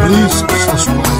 Please subscribe.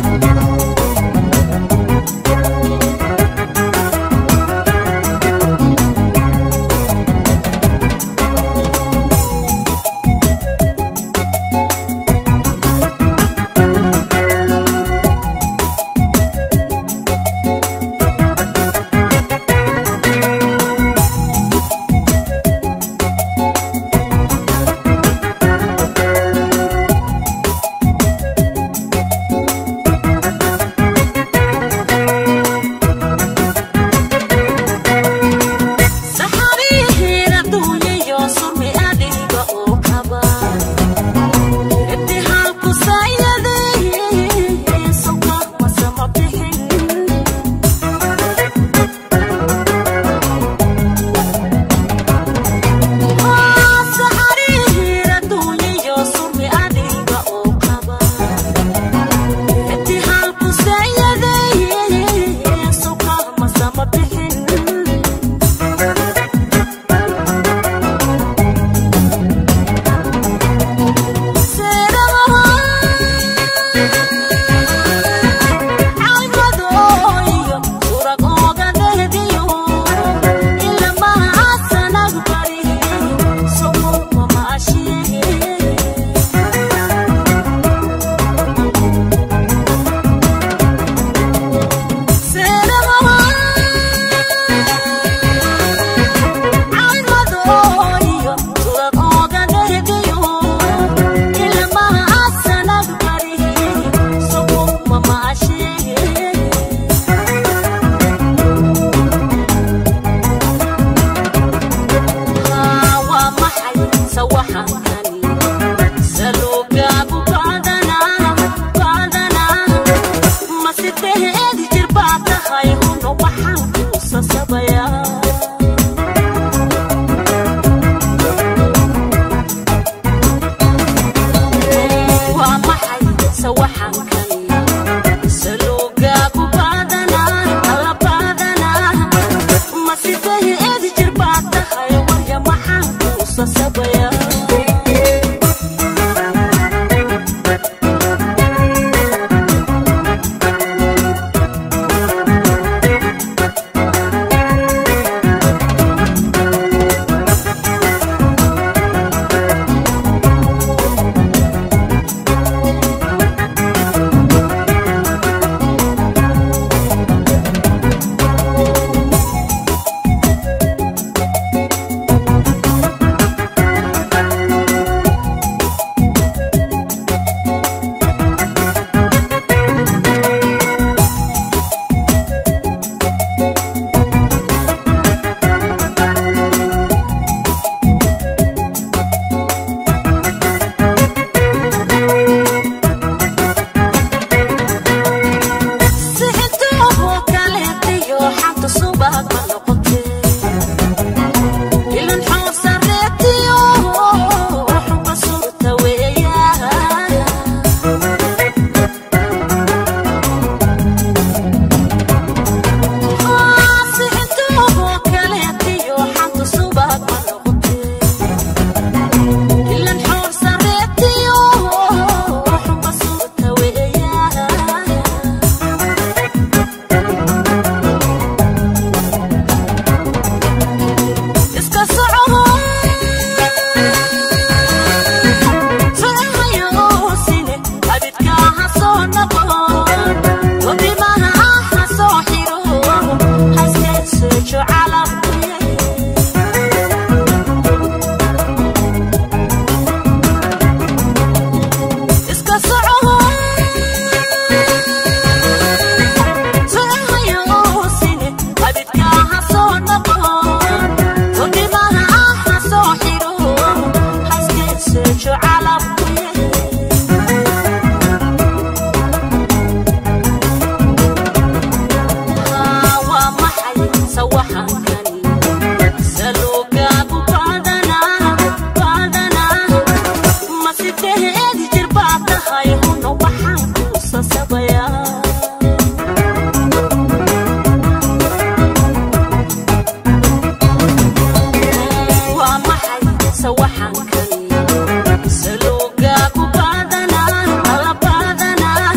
Saluga ku badana, ala badana.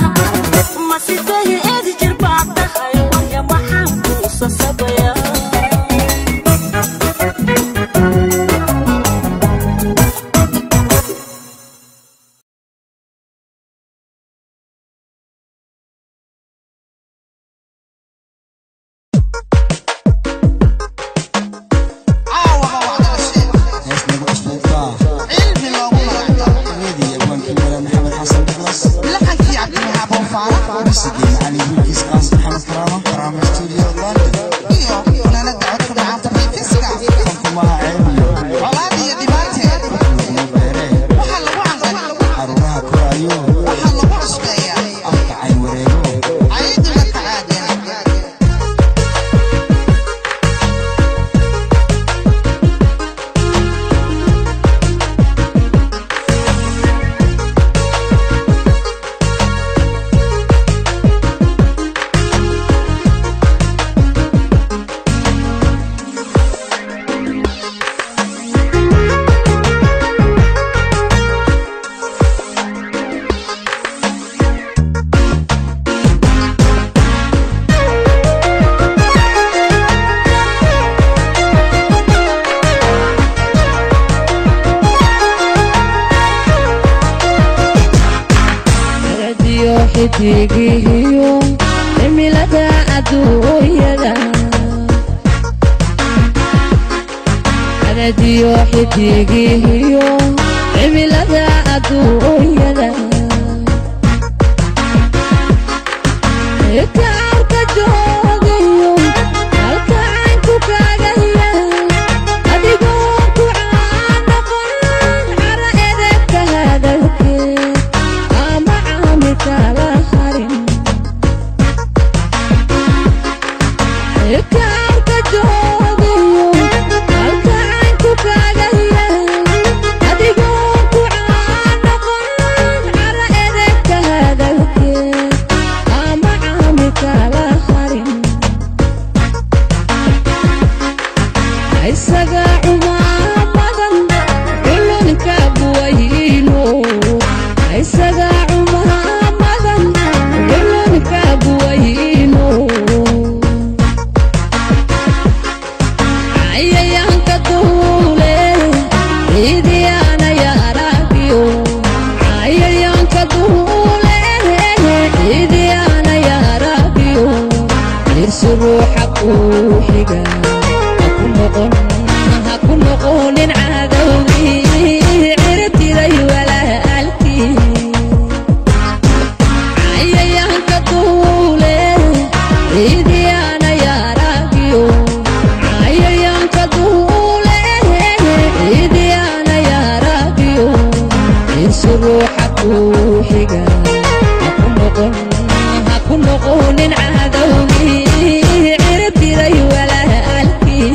Musigii Macalin wiilkiis Qaasim Maxamed Karaama, Karaama Studio London. Iyo funaanada codka macaanta Fiska. Fankumaha ceebiyo colaad iyo dhibaateed laguma beeree. Waxaa lagu canqari caruuraha koraayo. Waxaa lagu cusbeeyaa afka cayn wareego. Cayduna ka caagan. Radiyo xidigihiyo cimilada adduunyada, radiyo xidigihiyo cimilada adduunyada, kaarka joogayo halka caynku kaagaya, adigoo ku caanoqon cara edebka hadalkeed ama caamilkala harin. Kaarka joogayo halka caynku kaagaya, adigoo ku caanoqon cara edebka hadalkeed ama caamilkala harin. Isaga cumaamadan culunka buwayno, isaga cumaamadan culunka buwayno, cayayaanka duule ciidiyaana yaaragiyo, cayayaanka duule ciidiyaana yaaragiyo, irsi ruuxa kuu xiga ha ku noqonin cadowgii ciribtiday walaalkii. Cayayaanka duule ciidiyaana yaaragiyo, cayayaanka duule ciidiyaana yaaragiyo, irsi ruuxa kuu xiga ha ku noqonin cadowgii ciribtiday walaalkii.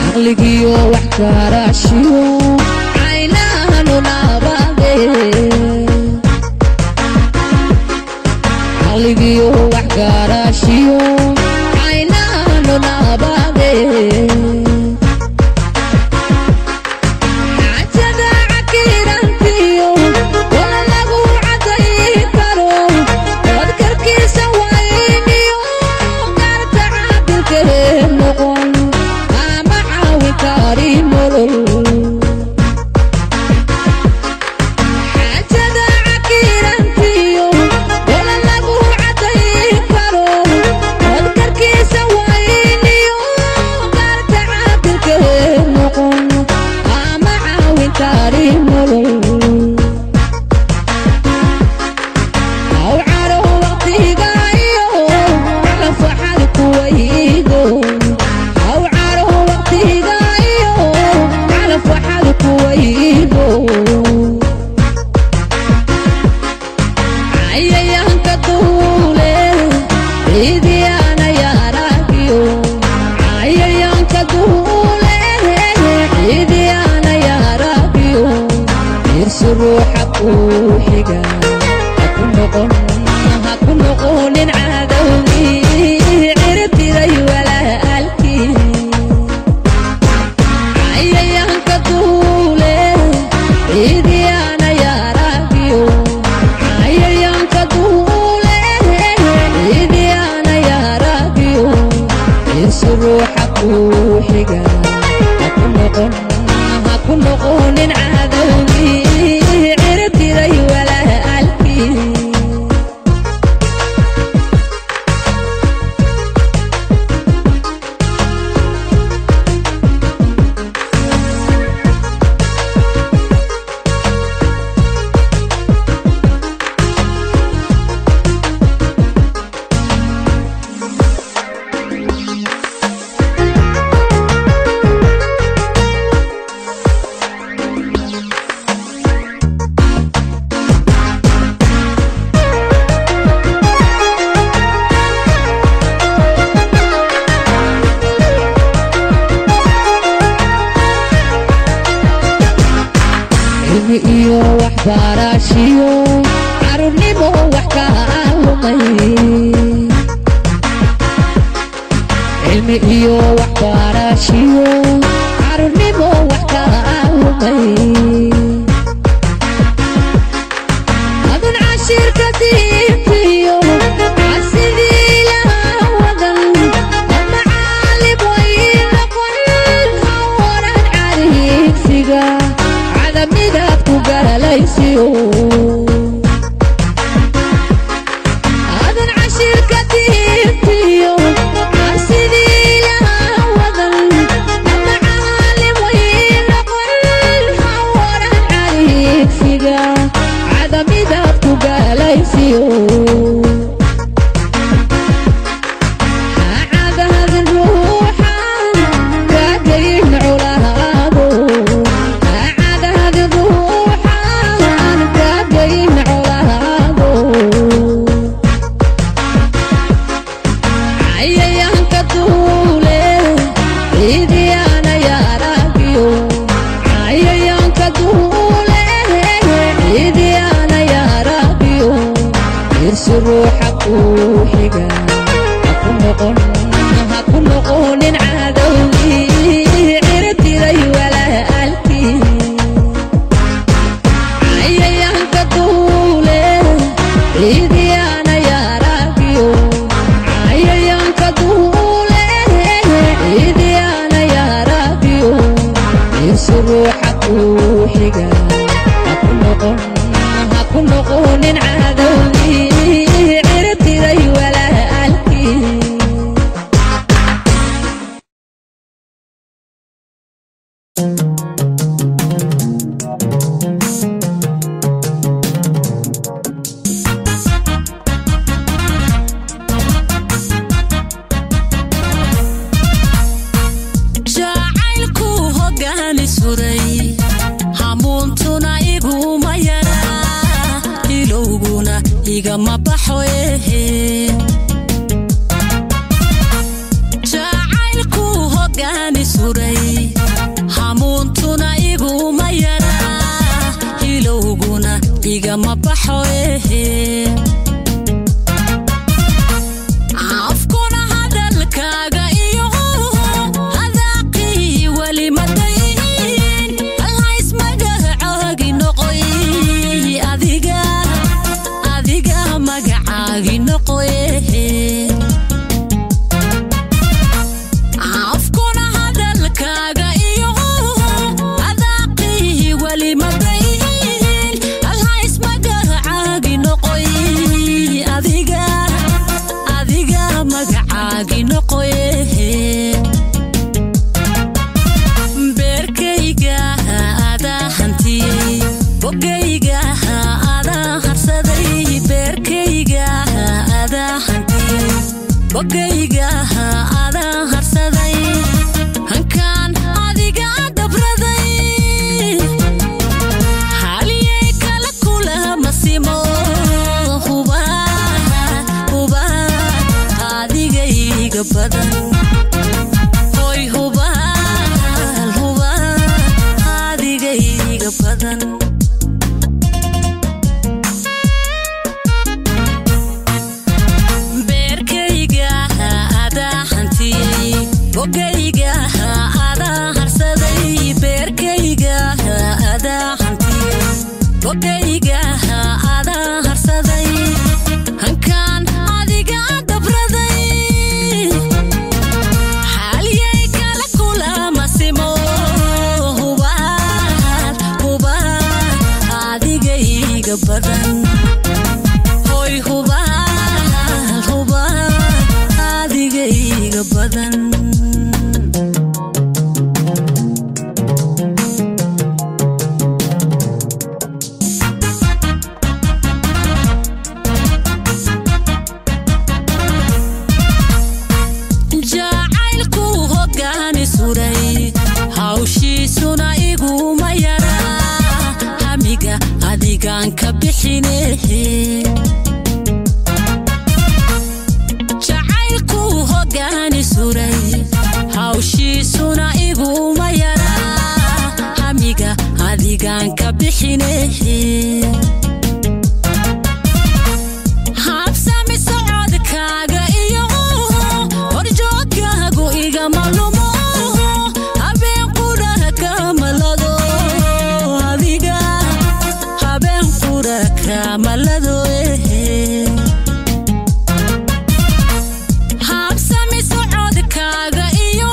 Caqligiyo wax karashiyo caynahanu nabade, caqligiyo wax karashiyo caynahanu nabade, xaajada cakirantiyo wala lagu cadayn karo, codkarkiisa wayniyo qaarta caadilkee noqon ama caawi kari nolol. Xaajada cakirantiyo wala lagu cadayn karo, codkarkiisa wayniyo qaarta caadilkee noqon ama caawin kari nolol. Aw caro waqtigaayo calaf xal kuwaydo, aw caro waqtigaayo kuu xiga ha ku noqon, ha ku noqonin cadowgii ciribtiray walaalkii. Cilmi iyo waxbarashiyo carruurnimo wax ka lumay, cilmi iyo waxbarashiyo carruurnimo wax ka lumay. Adun cashirka diintiyo cabsidii lahaa wadan macaalim way noqon, ha waran cariigsiga cadamidaad ku galaysiyo. Adan cashirka diintiyo cabsidii lahaa wadan macaalim way noqon, ha waran cariigsiga cadamidaad ku galaysiyo. Cadaadin ruuxan kaagayn culaado, cadaadin ruuxan kaagayn culaado. Cayayaanka duule ciidiyaana yaaragiyo, cayayaanka duule ciidiyaana yaaragiyo. Irsi ruuxa kuu xiga ha ku noqon, ha ku noqonin cadowgii ciribtiray walaalkii. Cayayaanka duule ciidiyaana yaaragiyo, cayayaanka duule ciidiyaana yaaragiyo. Irsi ruuxa kuu xiga ha ku noqon, ha ku noqonin cadowgii ciribtiray walaalkii. Jacaylku hoggaani suray, hamuuntuna iguma yaraa, ilowguna igama baxo ehe. Jacaylku hoggaani suray, hamuuntuna iguma yaraa, ilowguna igama baxo ehe. Afkuna hadalkaaga iyo hadaaqii weli madayn, alhays magacaagi noqoy, adiga adiga magacaagi noqoy. Afkuna hadalkaaga iyo hadaaqii weli madayn, alhays magacaagi noqoy, adiga adiga magacaagi noqoye. Beerkayga adaa hantiyey, bogayga adaa harsaday, beerkayga adaa hantiyey, bogayga adaa harsaday, hankaan adiga dabraday. Haliyey kala kulama simo, huba huba adigayga badan, hoy hubaal huba adigayga badan. Beerkayga adaa hantiyey, bogayga adaa harsaday, beerkayga adaa hantiyey, bogayga adaa harsaday, hankaan adiga dabraday. Badan. Jacaylku hoggaani suray, hawshiisuna iguma yaraa, hamiga adigaan ka bixinehe. Jacaylku hoggaani suray, hawshiisuna iguma yaraa, hamiga adigaan ka bixinehe. Habsami socodkaaga iyo horjoogkaagu igama lumo, habeen qudha kamalado adiga, habeen qudha kamalado ehe. Habsami socodkaaga iyo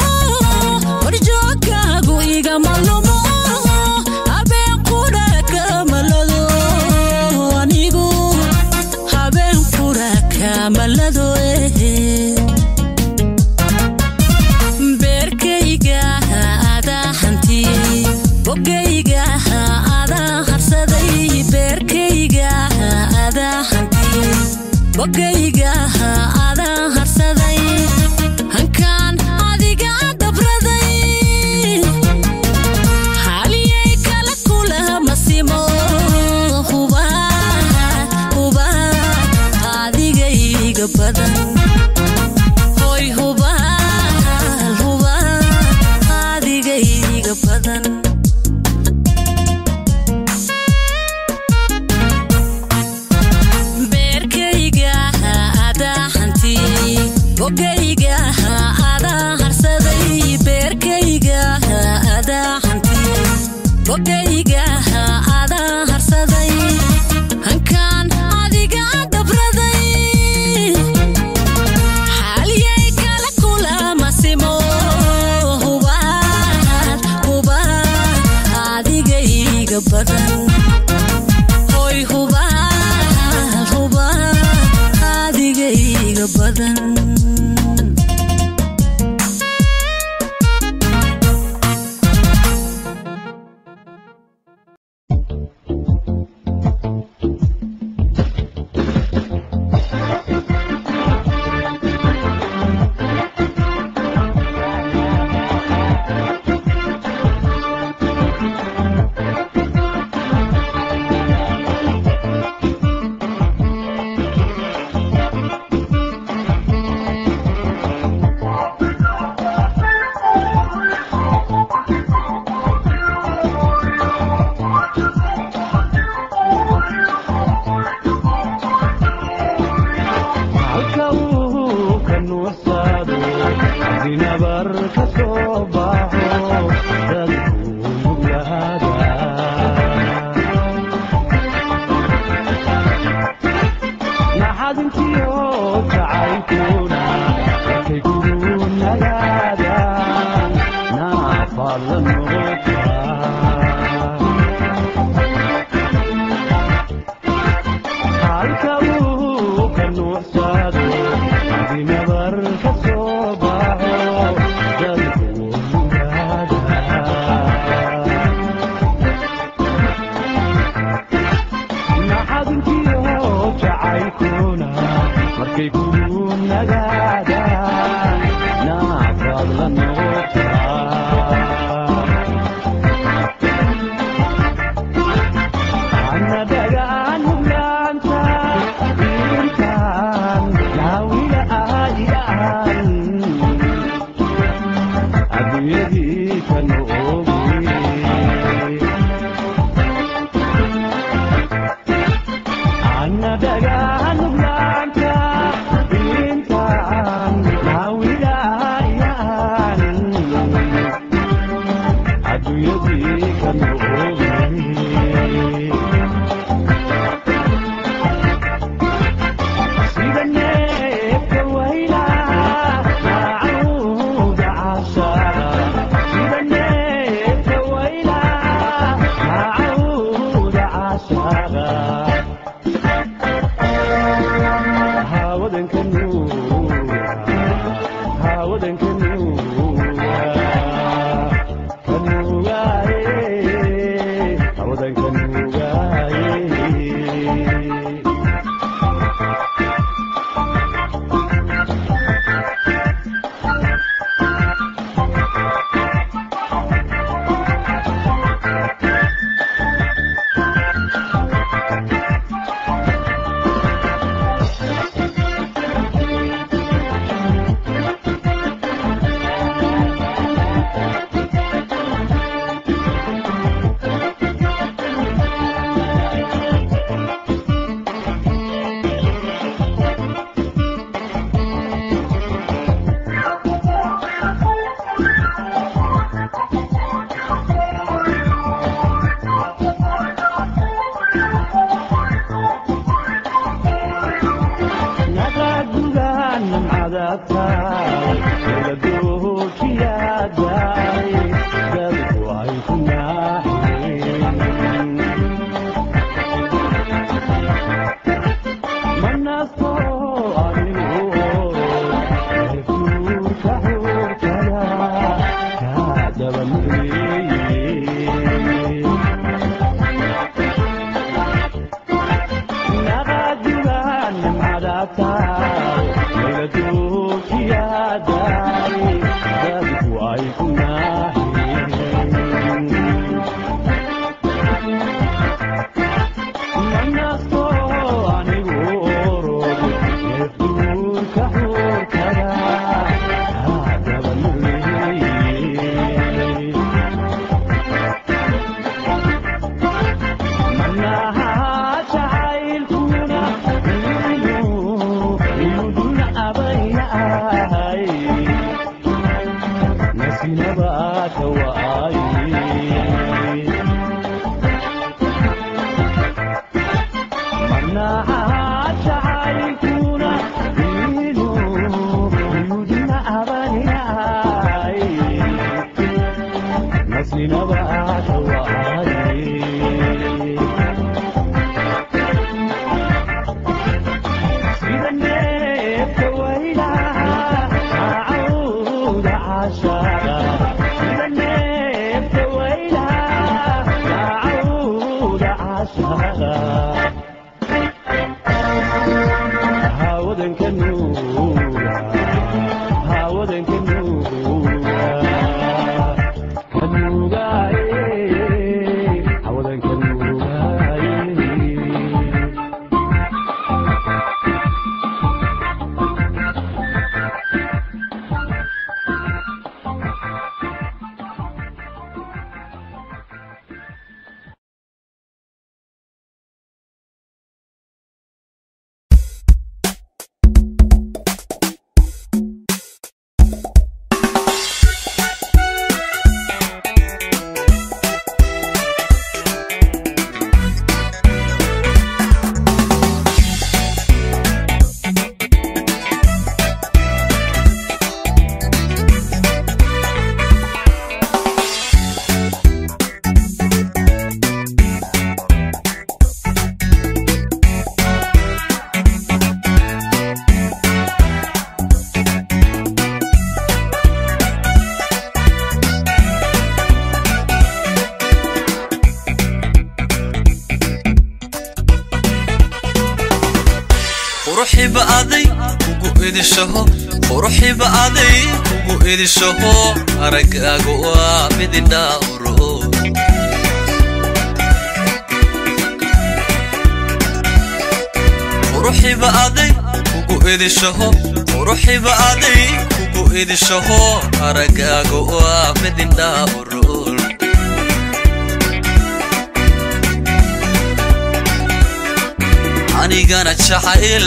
horjoogkaagu igama lumo, habeen qudha kamalado anigu, habeen qudha kamalado ehe. Beerkayga adaa hantiyey, bogayga adaa harsaday, beerkayga adaa hantiyey, bogayga adaa harsaday, hankaan adiga dabraday, haliyay kala kula masimo, huba huba adigayga badan, hoy hubaal huba adigayga badan. Beerkayga adaa hantiyey, bogayga adaa harsaday, beerkayga adaa hantiyey, bogayga adaa harsaday, hankaan adiga dabraday, xaaliyay kala kula masimo, hubaal hubaal adigayga badan, hoy hubaal hubaal adigayga badan. Halka uu ka nuuxsado dinabar ka soo baxo, dadku muglaada naxadintiyo jacaylkuna markay kugu nagaadaan naafaad la noqotaa. Halka uu ka nuuxsado dinabar ka soo baxo, dadku muglaada naxadintiyo jacaylkuna markay kugu nagaadaan naafaad la noqotaa. Ana dhagaan hublaanta intaan naawila aayaan adduunyadii kan oogay. Ana dhagaan hublaanta intaan naawila aayaan adduunyadii kan oogay. Sida neefka wayla macaawda cashaara, sida Ay ku naahin manasto anigu orod neefduurka xuurkada dabaluley manaha jacaylkuna inuu dunacabayahay nasinaba kawaay manaha jacaylkuna inuu dunacabayahay nasinaba kawaay sida neefka waylaha cawda cashaqa sida neefka waylaha cawda cashaqa hawadanka nuuga hawadanka nuuga kanuugaaye hawadanka nuugaaye. Quruxiba aday kugu idishaho, quruxiba aday kugu idishaho, araggaagu waa mid indhaawro. Quruxiba aday kugu idishaho, quruxiba aday kugu idishaho, araggaagu waa mid indhaawro. Anigana jacayl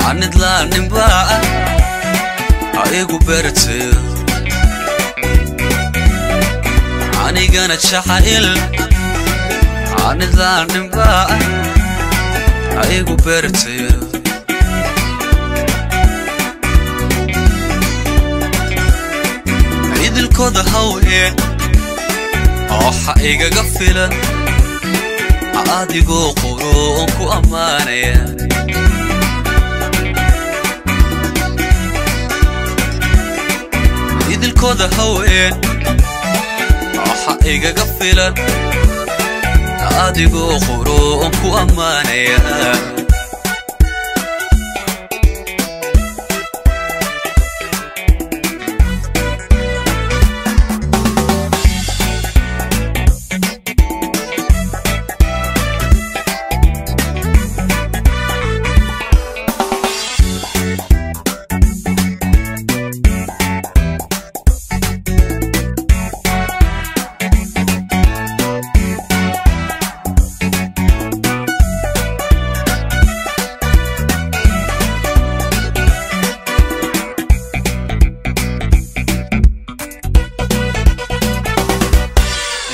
anidlaaninba igu bertay, anigana jacayl anidlaaninba igu bertay. Idilkooda haween waxa igaga filan adigoo qoroon ku ammaanaya. Idilkooda haween waxa igaga filan adigoo qoroon ku ammaanaya.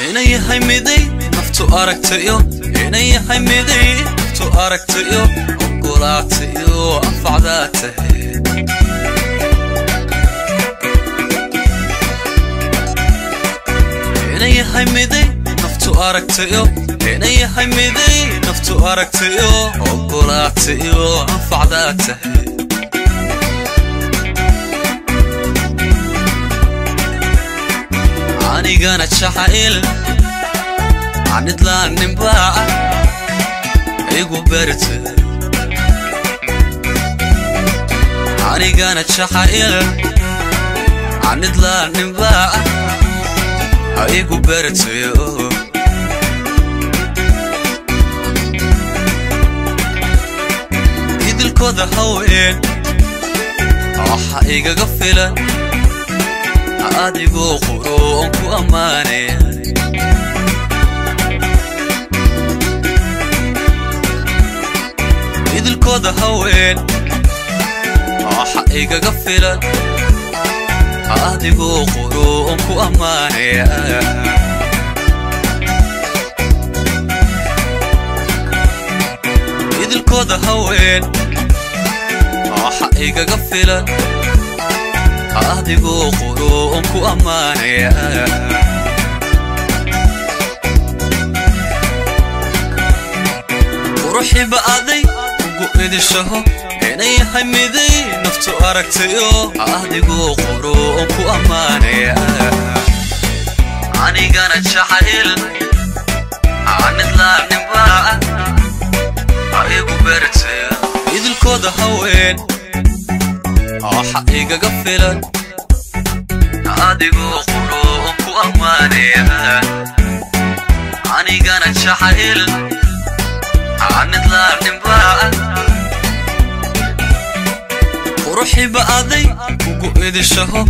Inay yahay miday naftu aragtayo, inay yahay miday naftu aragtayo, ogolaatayo anfacdaa tahay. Inay yahay miday naftu aragtayo, inay yahay miday naftu aragtayo, ogolaatayo anfacdaa tahay. Anigana jacayl anidlaaninba igu bertay, anigana jacayl Anidlaaninba igu bertayo. Idilkooda haween waxa igaga filan adigoo quroon ku ammaanaya. Idilkooda haween waxa igaga filan adigoo quroon ku ammaanaya. Idilkooda haween waxa igaga filan adigoo quroon ku ammaanaya. Quruxiba aday ugu idishaho inay yahay miday naftu aragtayo adigoo quroon ku ammaanaya. Anigana jacayl anidlaaninba igu bertayo. Idilkooda haween waxa igaga filan adigoo quroon ku ammaanaya. Anigana jacayl anidlaaninba. Quruxiba aday ugu idishaho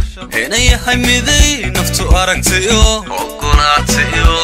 inay yahay miday naftu aragtayo ogolaatayo.